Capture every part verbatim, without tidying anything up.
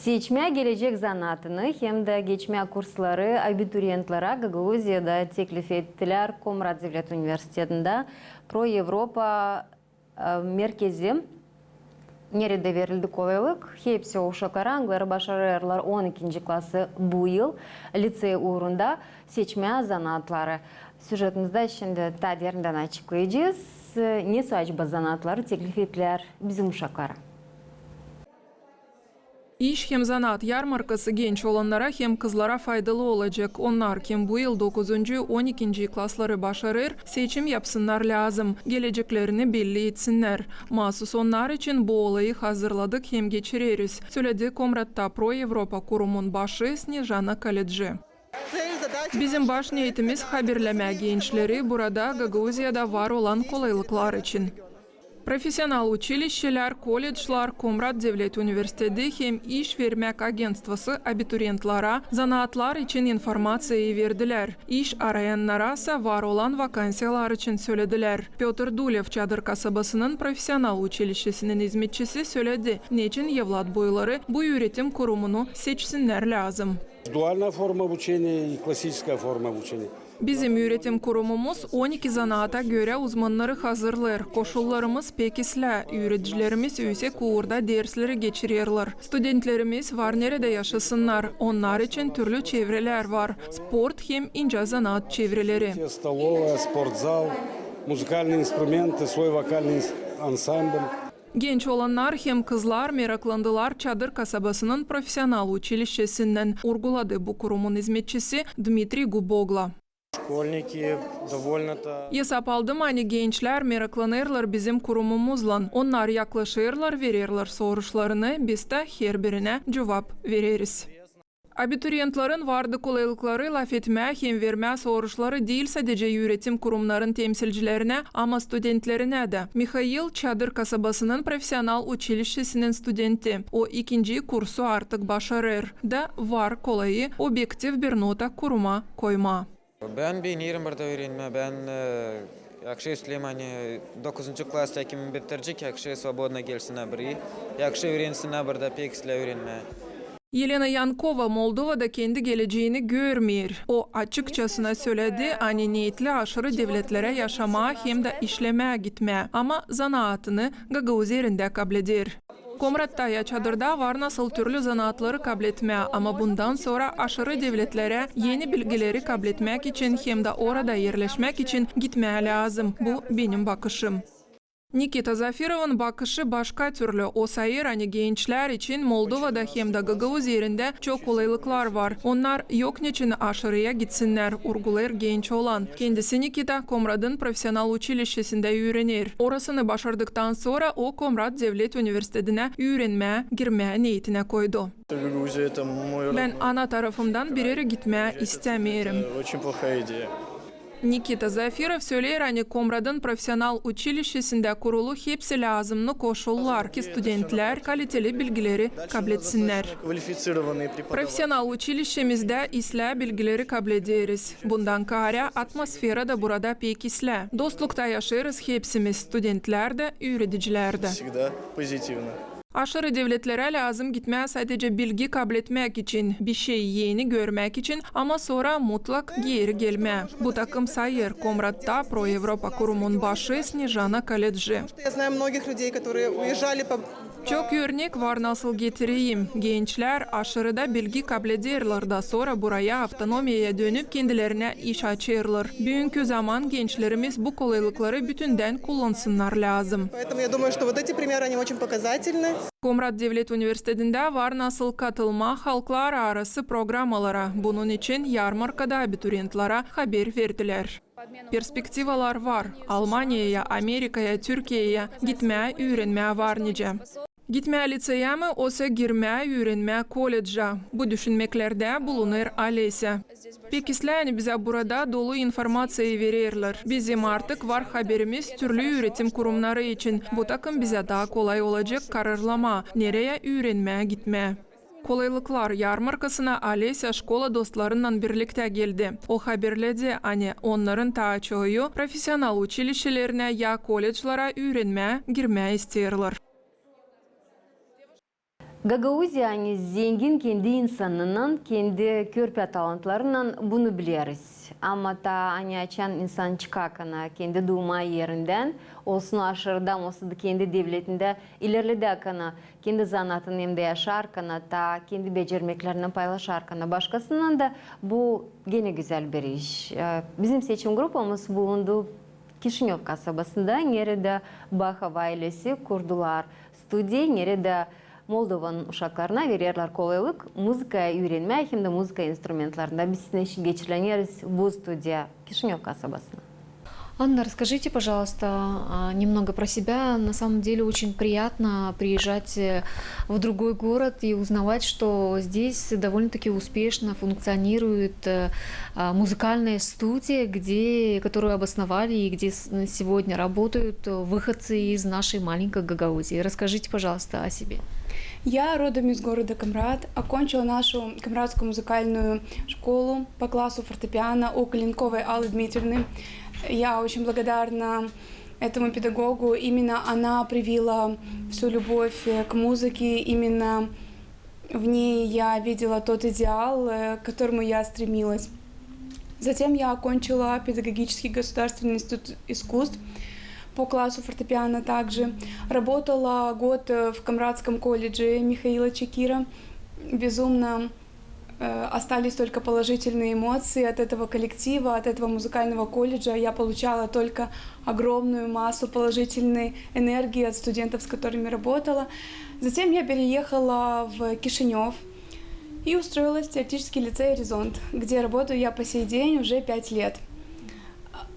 Seçmää gelecek zanaatını hem dä geçmää kursları abiturientlara Gagauziyada teklif ettilär Komrat devlet universitetindä Pro Evropa, e, merkezi, neredä verildi kolaylık hepsi o uşaklara, angıları başarêrlar on ikinci klası bu yıl, litsey uurunda seçmää zanaatları. Süžetimizda şindi taa derindän açıklayacez, e, ne soy acaba zanaatları teklif ettilär bizim uşaklara. İş hem zanaat yarmarkası genç olannara hem kızlara faydalı olacek. Onnar, kim bu yıl dokuzuncu, on ikinci klasları başarêr, seçim yapsınnar lääzım, geleceklerini belli etsinnär. Maasuz onnar için bu olayı hazırladık hem geçireriz, söledi Komratta Pro Evropa kurumun başı Snejana Kaledži. Bizim baş neetimiz haberlemää gençleri burada, Gagauziyada var olan kolaylıklar için. Profesional uçilişçelär, kolleclär, Komrat devlet universiteti hem iş vermäk agentstvosı abiturientlara zanaatlar için informaţiyayı verdilär. İş arayannara sa var olan vakanţiyalar için söledilär. Pötr Dulev Çadır kasabasının profesional uçilişçesinin izmetçisi söledi, neçin evlatboyları bu üüretim kurumunu seçsinnär lääzım. Дуальная форма обучения и классическая форма обучения. Bizim üüretim kurumumuz on iki zanaata görä uzmannarı hazırlêêr. Koşullarımız pek islää, üüredicilerimiz üüsek uurda dersleri geçirerlär. Studentlerimiz var neredä yaşasınnar, onnar için türlü çevrelär var, sport hem incä zanaat çevreleri. Столовая, спортзал, музыкальные инструменты, свой вокальный инс-, ансамбль. Genç olannar hem kızlar meraklandılar Çadır kasabasının profesional uçilişçesinnän, urguladı bu kurumun izmetçisi Dmitriy Gubogla. Школьники довольно-то. Esap aldım, ani gençlär meraklanêrlar bizim kurumumuzlan. Onnar yaklaşêrlar, vererlär soruşlarını, biz dä herbirinä cuvap vereriz. Abiturientların vardı kolaylıkları lafetmää hem vermää soruşları diil sadecä üüretim kurumnarın temsilcilerinä, ama studentlerinä dä. Mihail Çadır kasabasının profesional uçilişçesinin studenti. O ikinci kursu artık başarêr da var kolayı objektiv bir nota kuruma koymaa. Bän beenerim burada üürenmää. Bän, e, yahşı isteerim, ani dokuzuncu klası kim bitirecek, yahşı svobodno gelsin burayı. Yahşı üürensin burada, pek islää üürenmää. Elena Yankova Moldovada kendi geleceeni görmeer. O açıkçasına söledi, ani neetli aşırı devletlerä yaşamaa hem dä işlemää gitmää, ama zanaatını Gagauz erindä kableder. Komratta ya Çadırda var nasıl türlü zanaatları kabletmää, ama bundan sora aşırı devletlerä eni bilgileri kabletmäk için hem dä orada erleşmäk için gitmää lääzım. Bu benim bakışım. Nikita Zafirovın bakışı başka türlü. O sayêr, ani gençlär için Moldovada hem dä Gagauz erindä çok kolaylıklar var. Onnar yok neçin aşırıya gitsinnär, urgulêêr genç olan. Kendisi Nikita Komradın profesional uçilişçesindä üürener. Orasını başardıktan sora o Komrat devlet universitetinä üürenmää girmää neetinä koydu. Bän ana tarafımdan bir erä gitmää istämeerim. Nikita Zafirov söleer, ani Komradın profesional uçilişçesindä kurulu hepsi lääzımnı koşullar, ki studentlär kaliteli bilgileri kabletsinnär. Profesional uçilişçemizdä islää bilgileri kablederiz. Bundan kaarä atmosfera da burada pek islää. Dostlukta yaşêêrız hepsimiz, studentlär dä, üüredicilär dä. Aşırı devletlerä lääzım gitmää sadecä bilgi kabletmäk için, bişey eni görmäk için, ama sora mutlak geeri gelmää. Bu takım sayêr, Komratta Pro Evropa kurumun başı Snejana Kaledži. Çok örnek var, nasıl getireyim. Gençlär aşırıda bilgi kablederlär da sora buraya, avtonomiyaya dönüp, kendilerinä iş açêrlar. Büünkü zaman gençlerimiz bu kolaylıkları bütündän kullansınnar lääzım. Komrat devlet universitetindä var nasıl katılmaa halklararası programalara. Bunun için yarmarkada abiturientlara haber verdilär. Perspektivalar var. Almaniyaya, Amerikaya, Türkiyeyä gitmää, üürenmää var nicä. Gitmää litseyä mi, osa girmää, üürenmää kolledža? Bu düşünmeklerdä bulunêr Alesä. Pek islää, ani bizä burada dolu informaţiyayı vererlär. Bizim artık var haberimiz türlü üüretim kurumnarı için. Bu takım bizä taa kolay olacek kararlamaa, nereyi üürenmää gitmää. Kolaylıklar yarmarkasına Alesä şkola dostlarınnan birliktä geldi. O haberledi, ani onnarın taa çoyu profesional uçilişçelerinä ya kolledžlara üürenmää girmää isteerlär. Gagauziya, ani zengin kendi insanınnan, kendi körpä talantlarınnan, bunu bileriz. Ama taa, ani açan insan çıkar kana kendi duuma erindän, olsun aşırıda, olsun da kendi devletindä, ilerledä kana kendi zanaatını hem dä yaşar kana, taa kendi becermeklerinnän paylaşar kana başkasınnan da, bu genä gözäl bir iş. E, bizim seçim grupamız bulundu Kişinöv kasabasında, neredä Bahov aylesi kurdular studiya, neredä Moldovanın uşaklarına vererlär kolaylık muzıkayı üürenmää hem dä muzıka instrumentlerindä. Biz sizin için geçirileriz bu studiya Kişinöv kasabasına. Анна, расскажите, пожалуйста, а, немного про себя. На самом деле очень приятно приезжать, э, в другой город и узнавать, что здесь довольно-таки успешно функционирует, э, а, музыкальная студия, где, которую обосновали и где с-, сегодня работают, э, выходцы из нашей маленькой Гагаузии. Расскажите, пожалуйста, о себе. Я родом из города Комрат, окончила нашу Комратскую музыкальную школу по классу фортепиано у Калинковой Аллы Дмитриевны. Я очень благодарна этому педагогу. Именно она привила всю любовь, э, к музыке. Именно в ней я видела тот идеал, э, к которому я стремилась. Затем я окончила педагогический государственный институт искусств по классу фортепиано также. Работала год, э, в Комратском колледже Михаила Чекира. Безумно, э, остались только положительные эмоции от этого коллектива, от этого музыкального колледжа. Я получала только огромную массу положительной энергии от студентов, с которыми работала. Затем я переехала в Кишинёв и устроилась в теоретический лицей «Горизонт», где работаю я по сей день уже пять лет.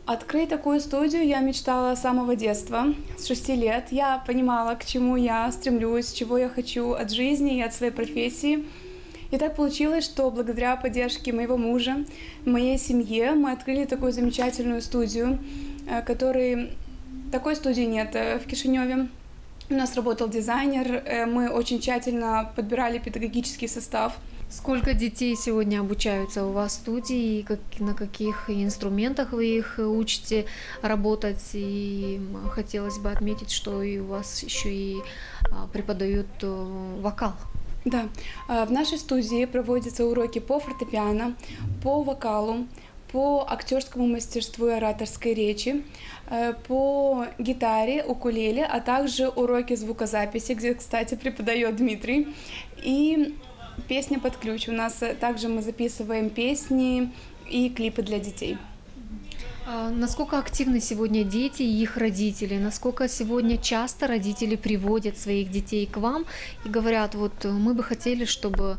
Открыть такую студию я мечтала с самого детства, с шести лет. Я понимала, к чему я стремлюсь, чего я хочу от жизни и от своей профессии. И так получилось, что благодаря поддержке моего мужа, моей семье, мы открыли такую замечательную студию, э, которой, такой студии нет, э, в Кишинёве. У нас работал дизайнер, э, мы очень тщательно подбирали педагогический состав. Сколько детей сегодня обучаются у вас в студии, и как, на каких инструментах вы их учите работать? И, м, хотелось бы отметить, что и у вас ещё и, а, преподают, э, вокал. Да. А, в нашей студии проводятся уроки по фортепиано, по вокалу, по актёрскому мастерству и ораторской речи, э, по гитаре, укулеле, а также уроки звукозаписи, где, кстати, преподаёт Дмитрий, и песня под ключ. У нас, э, также мы записываем песни и клипы для детей. А насколько активны сегодня дети и их родители? Насколько сегодня часто родители приводят своих детей к вам и говорят: «Вот, э, мы бы хотели, чтобы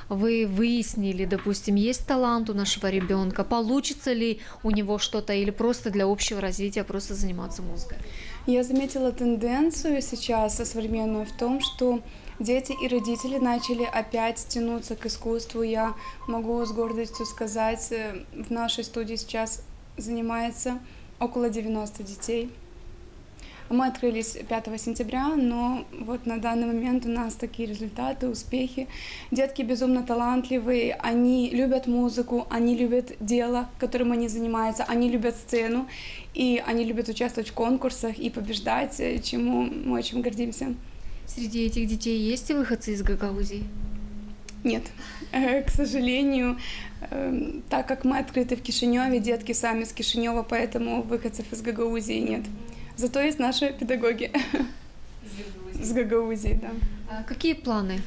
вы выяснили, допустим, есть талант у нашего ребёнка, получится ли у него что-то или просто для общего развития, просто заниматься музыкой»? Я заметила тенденцию сейчас, э, современную в том, что дети и родители начали опять тянуться к искусству. Я могу с гордостью сказать, э, в нашей студии сейчас занимается около девяносто детей. Мы открылись пятого сентября, но вот на данный момент у нас такие результаты, успехи. Детки безумно талантливые, они любят музыку, они любят дело, которым они занимаются, они любят сцену, и они любят участвовать в конкурсах и побеждать, э, чему мы очень гордимся. Среди этих детей есть и выходцы из Гагаузии? Нет. Э, к сожалению, эм, так как мы открыты в Кишинёве, детки сами с Кишинёва, поэтому выходцев из Гагаузии нет. Зато есть наши педагоги. Из Гагаузии. Из Гагаузии, да. А какие планы?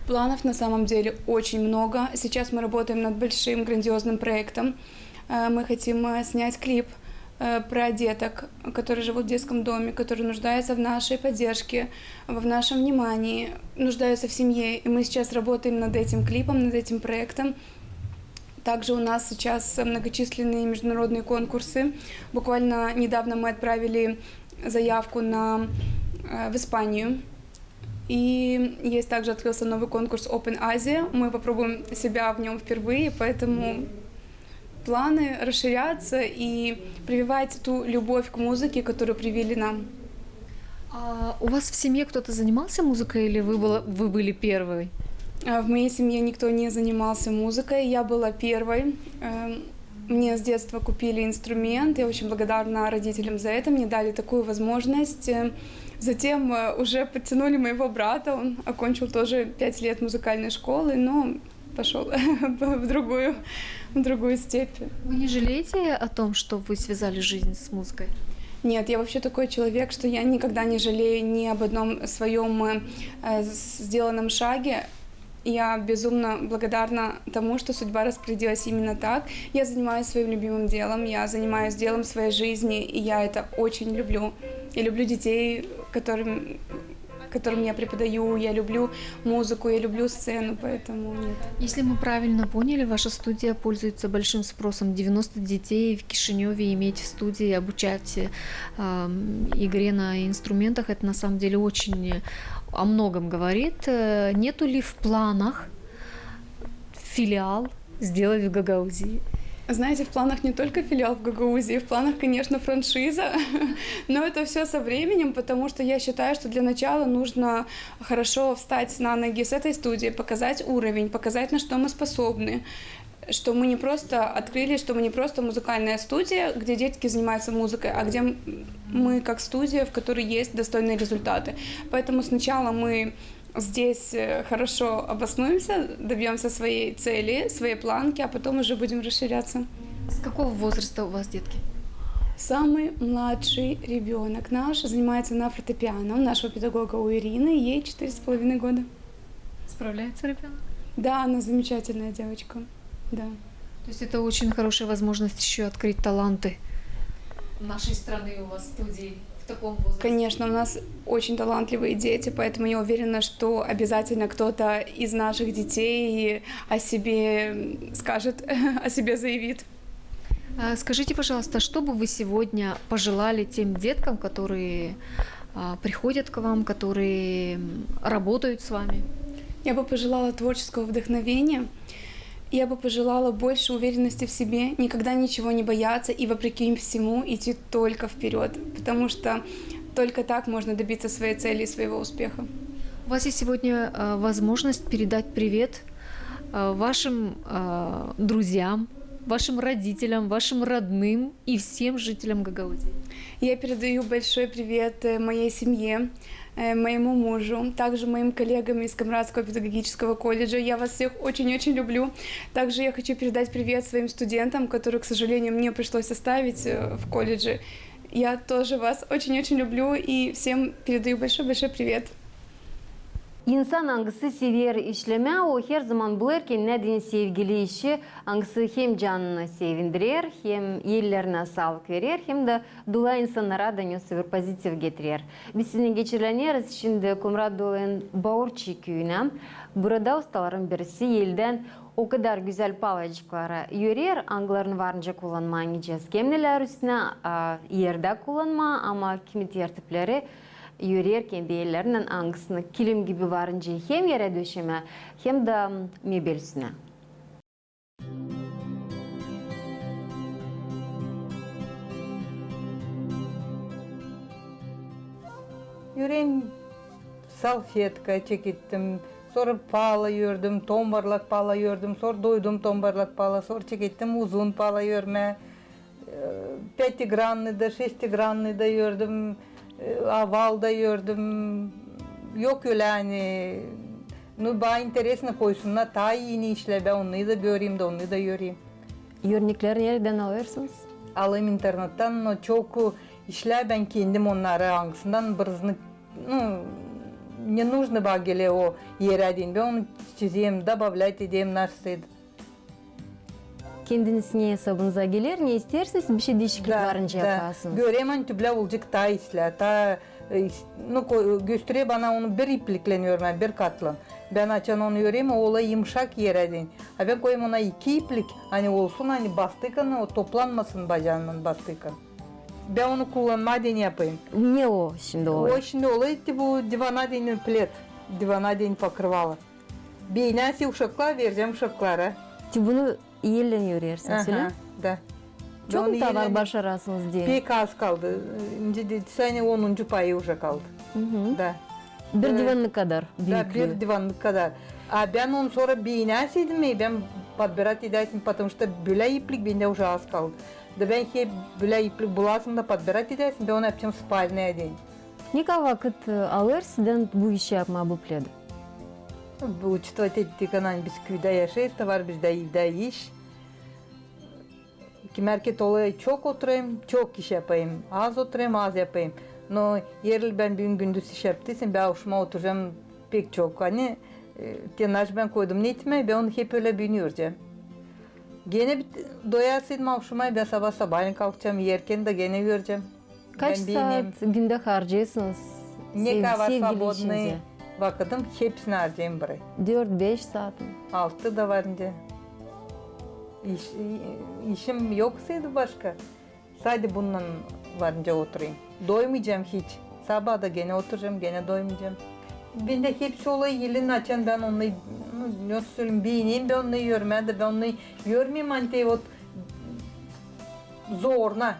Планов на самом деле очень много. Сейчас мы работаем над большим грандиозным проектом. Э, мы хотим, э, снять клип, э, про деток, которые живут в детском доме, которые нуждаются в нашей поддержке, в нашем внимании, нуждаются в семье. И мы сейчас работаем над этим клипом, над этим проектом. Также у нас сейчас многочисленные международные конкурсы. Буквально недавно мы отправили заявку на, э, в Испанию. И есть также открылся новый конкурс Open Asia. Мы попробуем себя в нём впервые, поэтому планы расширяться и прививать ту любовь к музыке, которую привили нам. А у вас в семье кто-то занимался музыкой или вы была, вы были первой? А, в моей семье никто не занимался музыкой, я была первой. Эм, мне с детства купили инструмент, я очень благодарна родителям за это, мне дали такую возможность, э, Затем э, уже подтянули моего брата, он окончил тоже пять лет музыкальной школы, но пошёл в другую, в другую степь. Вы не жалеете о том, что вы связали жизнь с музыкой? Нет, я вообще такой человек, что я никогда не жалею ни об одном своём э, э, с- сделанном шаге. Я безумно благодарна тому, что судьба распорядилась именно так. Я занимаюсь своим любимым делом, я занимаюсь делом своей жизни, и я это очень люблю. Я люблю детей, которым, которым я преподаю, я люблю музыку, я люблю сцену, поэтому нет. Если мы правильно поняли, ваша студия пользуется большим спросом. Девяносто детей в Кишинёве иметь в студии, обучать эм, игре на инструментах. Это на самом деле очень о многом говорит. Э, Нету ли в планах филиал сделать в Гагаузии? Знаете, в планах не только филиал в Гагаузии, в планах, конечно, франшиза, но это всё со временем, потому что я считаю, что для начала нужно хорошо встать на ноги с этой студией, показать уровень, показать, на что мы способны, что мы не просто открыли, что мы не просто музыкальная студия, где детки занимаются музыкой, а где м- мы как студия, в которой есть достойные результаты. Поэтому сначала мы здесь э, хорошо обоснуемся, добьёмся своей цели, своей планки, а потом уже будем расширяться. С какого возраста у вас детки? Самый младший ребёнок наш занимается на фортепиано у нашего педагога, у Ирины, ей четыре с половиной года. Справляется ребёнок? Да, она замечательная девочка. Да. То есть это очень хорошая возможность ещё открыть таланты нашей страны у вас в студии в таком возрасте. Конечно, у нас очень талантливые дети, поэтому я уверена, что обязательно кто-то из наших детей о себе скажет, о себе заявит. А скажите, пожалуйста, что бы вы сегодня пожелали тем деткам, которые а, приходят к вам, которые м, работают с вами? Я бы пожелала творческого вдохновения. Я бы пожелала больше уверенности в себе, никогда ничего не бояться и, вопреки всему, идти только вперёд, потому что только так можно добиться своей цели и своего успеха. У вас есть сегодня э, возможность передать привет э, вашим э, друзьям, вашим родителям, вашим родным и всем жителям Гагаузии. Я передаю большой привет э, моей семье, э, моему мужу, также моим коллегам из Комратского педагогического колледжа. Я вас всех очень-очень люблю. Также я хочу передать привет своим студентам, которые, к сожалению, мне пришлось оставить э, в колледже. Я тоже вас очень-очень люблю и всем передаю большой-большой привет. İnsan angısı sever işlemää, o herzaman bulêr kendinä deyni sevgili işi, angısı hem canını sevindirer, hem ellerinä saallık verer, hem dä dulaa insannara da nesä bir pozitiv getirer. Biz sizinnän geçirileniz şindi Komrat Dolayın Baurçi küüyünä. Burada ustaların birisi eldän o kadar gözäl palacıkları örer, angılarını var nicä kullanmaa, nicä skemnelär üstünä, a, erdä kullanmaa, ama kimi tertipleri örer kendi ellerinnän, angısını kilim gibi var nicä hem erä döşemää, hem dä mebel üstünä. Örerim, salfetka çekettim, sora pala ördüm, tombarlak pala ördüm, sora doydum tombarlak pala, sora çekettim uzun pala örmää. Pятигранный da, шестигранный da ördüm, oval da ördüm. Yok ölä, ani, nu, bana интересно, koysunnar, taa ii işlää, bän onnarı da görerim da, onnarı da örerim. Örnekleri neredän alêrsınız? Alêrım internettan, no çok işlää bän kendim onnarı, angısından birazını, nu, не нужно bana geler o erä deyni, bän onu çizerim, добавлять ederim, nasıl. Kendiniz ne esabınıza geler, ne isteersiniz, bir şey diişiklik var nicä yaparsınız. Görerim, ani tüplää olacek taa islää, taa, e, is-, nu, ko-, gösterer bana onu bir ipliklän örmää, bir katlan. Bän açan onu örerim, o ola yımşak erä deyni. A bän koyêrım ona iki iplik, ani olsun, ani bastıykan o toplanmasın bacannan bastıykan. Bän onu kullanmaa deyni yapêrım. Ne o şindi olêr? O şindi olêr, te bu divana deyni плед, divana deyni покрывало. Beynärsin uşaklara, verecäm uşaklara. Te bunu ellän örersiniz, ölä? Aha, da. Çok mu taa var başararsınız deyni? Pek az kaldı. İnci de, sani onuncu payı uje kaldı. Da. Bir divannık kadar büüklüü. Da, bir divannık kadar. A bän onu sora beynerseydim, e, bän подбирать edärsin, потому что bölä iplik bendä uje az kaldı. Da bän hep bölä iplik bulasın da подбирать edärsin, bän onu yapacam спальный deyni. Ne kadar vakıt, e, alêr sizdän bu işi yapmaa, bu pledi? Bu çetvert ettik, ani biz küüdä yaşêêrız, da var bizdä evdä iş. Kimärkert olêr çok oturêrım, çok iş yapêrım. Az oturêrım, az yapêrım. No, eer bän büün gündüz iş yaptıysam, bän avşama oturacam pek çok. Ani, e, te naş bän koydum ne etmää, bän onu hep ölä büün örecäm. Genä bit-, doyasaydım avşama, bän sabaa sabaalän kalkacam, erken da genä örecäm. Kaç saat gündä harcêêrsınız sevgili işinizi? Ne kadar var svobodnıy vakıdım, hepsini harcêêrım burayı. Dört-beş saat mı? Altı da var nicä. İş, işim yoksaydı başka, sade bununnan var nicä oturêrım. Doymayacam hiç. Sabaa da genä oturacam, genä doymayacam. Bendä hepsi olêr, yılın açan bän onnarı, no, nasıl söleyim, beenerim bän onnarı örmää, da bän onnarı örmeerim, ani te vot, zorna.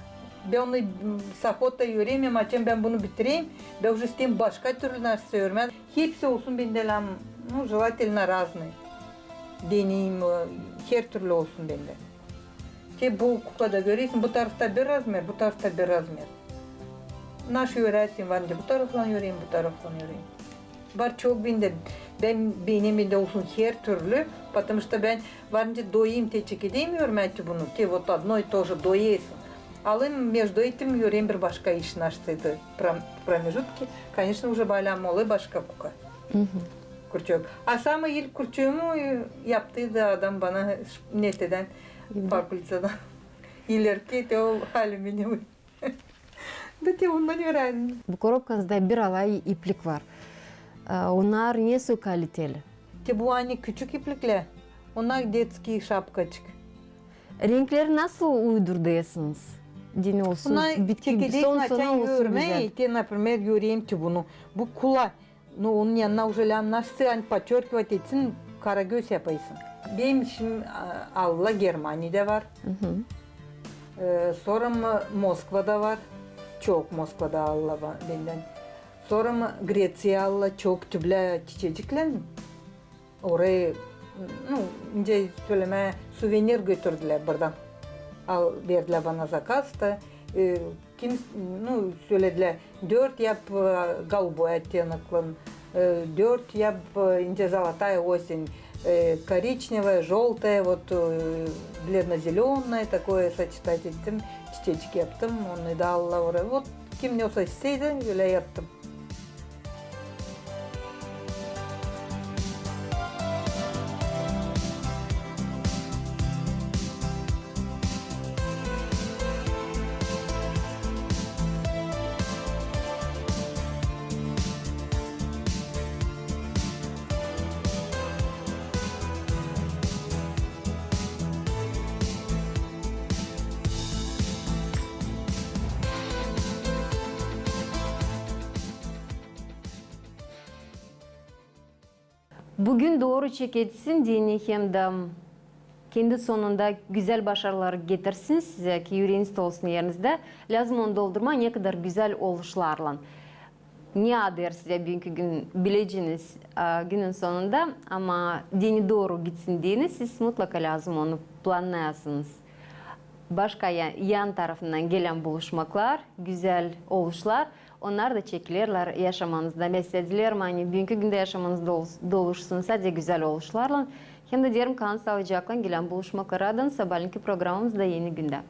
Bän onnarı, m, s охотой örmeerim, açan bän bunu bitireyim, bän uje isteerim başka türlü naşey örmää. Hepsi olsun bendä, lääzım, no, желательно разный. Deneyim, e, hertürlü olsun bendä. Te bu kukada göreersin, bu tarafta bir razmer, bu tarafta bir razmer. Naşey örersän, var nicä bu taraflan öreyim, bu taraflan öreyim. Var çok bendä, bän beenerim, bendä olsun hertürlü, потому что bän var nicä doyêrım, te çekedeyim örmää te bunu, te vot одно и то же doyêrsın. Alêrım, между этим öreyim bir başka iş, naşey da пром-, промежутки, конечно, uje bölä olêr başka kuka. Крючок. A samıy ilk крючогуму, e, yaptıydı adam bana ş-, neredän, fakültedän. İlerki te o alüminium. Da te ondan üürendim. Bu korobkanızda bir alay iplik var. E, onnar nesoy kaliteli? Te bu ani küçük ipliklär. Onnar детский şapkaçık. Renkleri nasıl uydurdêrsınız? Deni olsun, bitki, son sona olsun güzel. Te, например, öreyim te bunu. Bu kula. No, onun yanına uje lääzım naşey, ani подчеркивать etsin, karagöz yapasın. Benim işim, a, allılar Germaniyada var. E, sora mı Moskvada var. Çok Moskvada allılar bendän. Sora mı Greţiya allılar, çok tüblä çiçeciklän. Orayı, no, nicä sölemää, suvenir götürdülär buradan. Al, verdilär bana zakaz da, e, kim, no, söledilär, dört yap, e, голубой оттенокlan, e, dört yap, e, nicä золотая осень, e, коричневая, жёлтая, вот, e, бледно-зелёное, такое сочетать ettim, çiçecik yaptım, onu da aldılar oraya. Вот, kim ne olsa isteydi, ölä yaptım. Büün dooru çeketsin deyni hem dä kendi sonunda gözäl başarılar getirsin sizä, ki üreeniz olsun erinizdä. Lääzım onu doldurmaa ne kadar gözäl oluşlarlan. Ne adêr sizä büünkü gün bileceniz, a, günün sonunda, ama deyni dooru gitsin deyni, siz mutlaka lääzım onu plannayasınız. Başka ya-, yan tarafından gelän buluşmaklar, gözäl oluşlar, onnar da çekilerlär yaşamanızda. Bän sizdän dileerim, ani büünkü gündä yaşamanız dol-, doluşsun sade gözäl oluşlarlan. Hem dä deerim, kalın saalıcaklan, gelän buluşmaklara, adan sabaaleenki programamızda, Eni gündä.